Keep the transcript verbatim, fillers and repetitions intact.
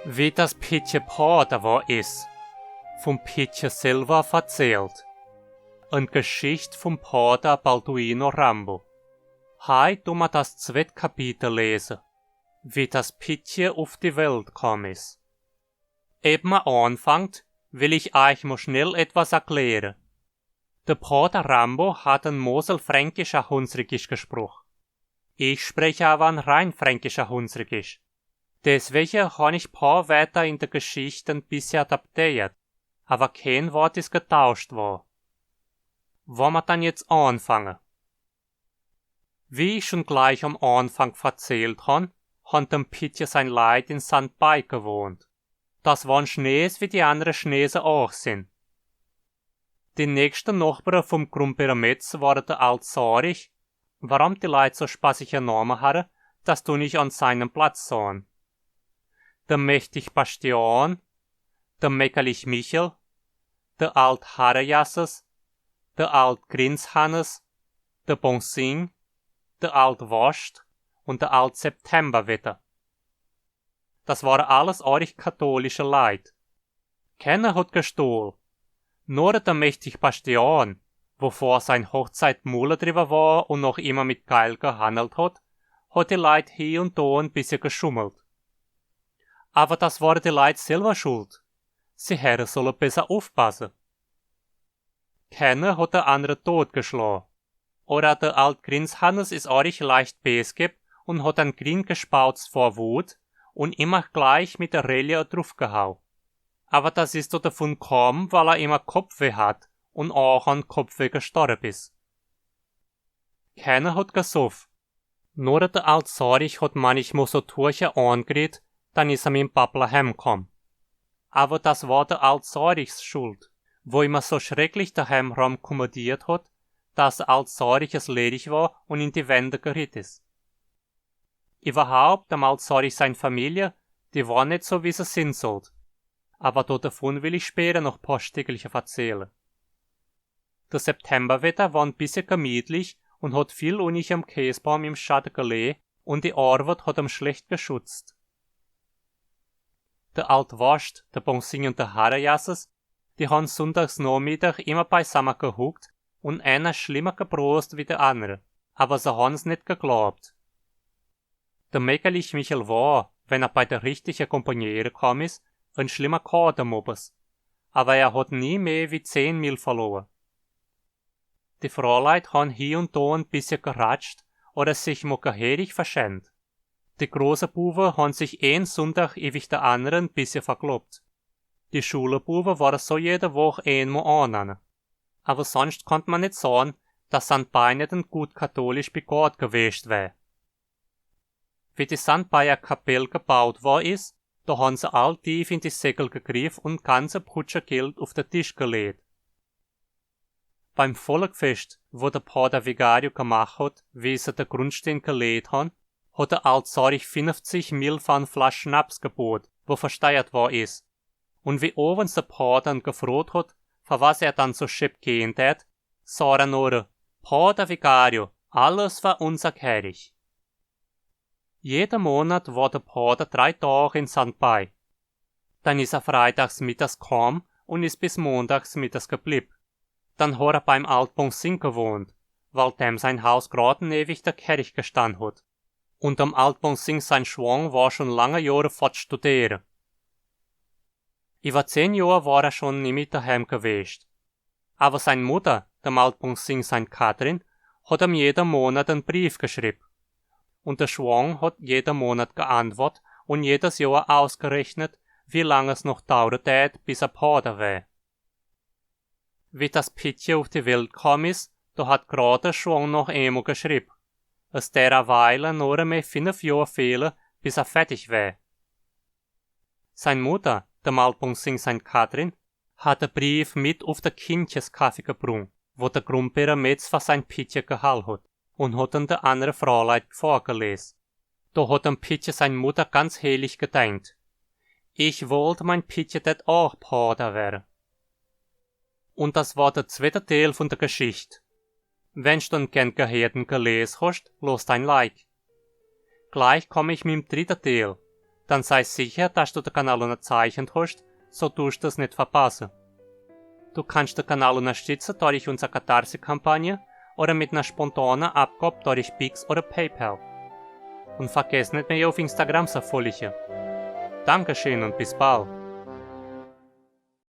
Wie das Pietje Pater war is. Vom Pietje selber verzählt. En Geschicht vom Pater Balduino Rambo. Hei tun ma das zwett Kapitel lese. Wie das Pietje uf die Welt komm is. Ehr ma anfangt, will ich eich mo schnell etwas erkläre. De Pater Rambo hat en moselfränkischer Hunsrikisch gespruch. Ich sprech awer en rheinfränkischer Hunsrikisch. Deswege han ich paar Wärter in de Geschicht en bissje adaptéert, awer keen Wort is getauscht wor. Wo ma dann jetzt anfange? Wie ich schon gleich am Anfang verzählt han, han dem Pietje sein Leit in Sandbei gewohnt. Das waren Schnees, wie die annere Schneese auch sin. Die nächste Nochbere vom Grumpeter Metz war der Alt Sorich. Warum die Leit so spaßige Name harre, das tun ich an seinem Platz sahn. Der mächtig Bastian, der Meckerlich Michel, der Alt Harrejasses, der Alt Grinshannes, der Bonsing, der Alt Worscht und der Alt Septemberwetter. Das ware alles orich katholische Leit. Kenner hat gestohl. Nur der mächtig Bastian, wo vor sein Hochzeit Mulle driwwer war und noch immer mit Geil gehandelt hat, hat die Leit hie und do ein bissje geschummelt. Aber das ware die Leit selber schuld. Sie hätte solle besser aufpasse. Kenner hat der andere totgeschlagen. Oder der Alt Grinshannes is orich leicht bes geb und hat en Grin gespautzt vor Wut und immer gleich mit der Relie drufgehau. Aber das is doch davon komm, weil er immer Kopfweh hat und auch an Kopfweh gestorb is. Kenner hat gesoff. Nur der Alt Sorich hat manchmal so Turche angeriet, dann is er mit dem Pappler heimkomm. Aber das war der Alt Sorichs Schuld, wo immer so schrecklich daheim rumkommandiert hat, dass der Alt Sorich es ledig war und in die Wände geriet is. Überhaupt, dem Alt Sorich sein Familie, die war net so, wie se sin sollt. Aber do davon will ich später noch paar Stückelche verzähle. Der Septemberwetter war ein bissje gemütlich und hat viel unich am Käsbaum im Schatte geleh und die Arbeit hat em schlecht geschützt. Der Alt Worscht, der Bonsing und der Harrejasses, die han sonntags Nachmittag immer beisammen gehuckt und einer schlimmer geprost wie der andere, aber se han's net geglaubt. Der Meckerlich Michel war, wenn er bei der richtige Kompaniere komm is, ein schlimmer Katermoppes. Aber er hat nie mehr wie zehn Mil verloren. Die Frohleit han hie und do ein bissje geratscht oder sich mo gehörig verschämt. Die große Buwe han sich een Sonntag ewig der andere ein bissje verkloppt. Die Schulebuwe ware so jede Woch eenmo ananner. Aber sonst konnt man net sahn, dass Sankt Beinert ein gut katholisch Bigott gewest wär. Wie die Sandbeier Kapell gebaut war is, da han se all tief in die Säckel gegriff und ganze Putschergeld uf der Tisch gelegt. Beim Volkfest, wo der Pater Vigario gemacht hat, wie se der Grundstein gelegt han, hat der Alt Sorich fünfzig Mil für en Flasch Schnaps gebot, wo versteuert war is. Und wie owens der Pater en gefroht hat, für was er dann so schepp gehen tät, sah er nur: „Pater Vigario, alles für unser Kerich.“ Jeder Monat war der Pater drei Tag in Sandbei. Dann is er freitags mittags komm und is bis montags mittags geblieb. Dann hat er beim Alt Bonsing gewohnt, weil dem sein Haus grad newig der Kerich gestann hat. Und dem Alt Bonsing sein Schwang war schon lange Jahre fort studiere. Über zehn Jahre war er schon nimmi daheim gewest. Aber sein Mutter, dem Alt Bonsing sein Katrin, hat ihm jeden Monat en Brief geschrieb. Und der Schwang hat jeden Monat geantwort und jedes Jahr ausgerechnet, wie lang es noch dauere tät, bis er Pater wär. Wie das Pittje uf die Welt komm is, da hat grad der Schwang noch emo geschrieb. Es däre weile nur emol fünf Jahr fehle, bis er fertig wär. Sein Mutter, dem Alt Bonsing sein Katrin, hat der Brief mit uf der Kindcheskaffe gebrung, wo der Grumpeter Metz für sein Pittje gehall hat, und hat en der andere Frohleit vorgeles. Da hat dem Pittje sein Mutter ganz helig gedenkt: „Ich wollt, mein Pittje tät auch Pater wär.“ Und das war der zweite Teil von der Geschicht. Wenn du en gern geheerten geles hast, los dein Like. Gleich komm ich mit dem dritten Teil. Dann sei sicher, dass du den Kanal unterzeichnet hast, so tust du das nicht verpassen. Du kannst den Kanal unterstützen durch unsere Katharsis-Kampagne oder mit einer spontanen Abgabe durch Pix oder PayPal. Und vergiss nicht, mir auf Instagram zu folgen. Dankeschön und bis bald.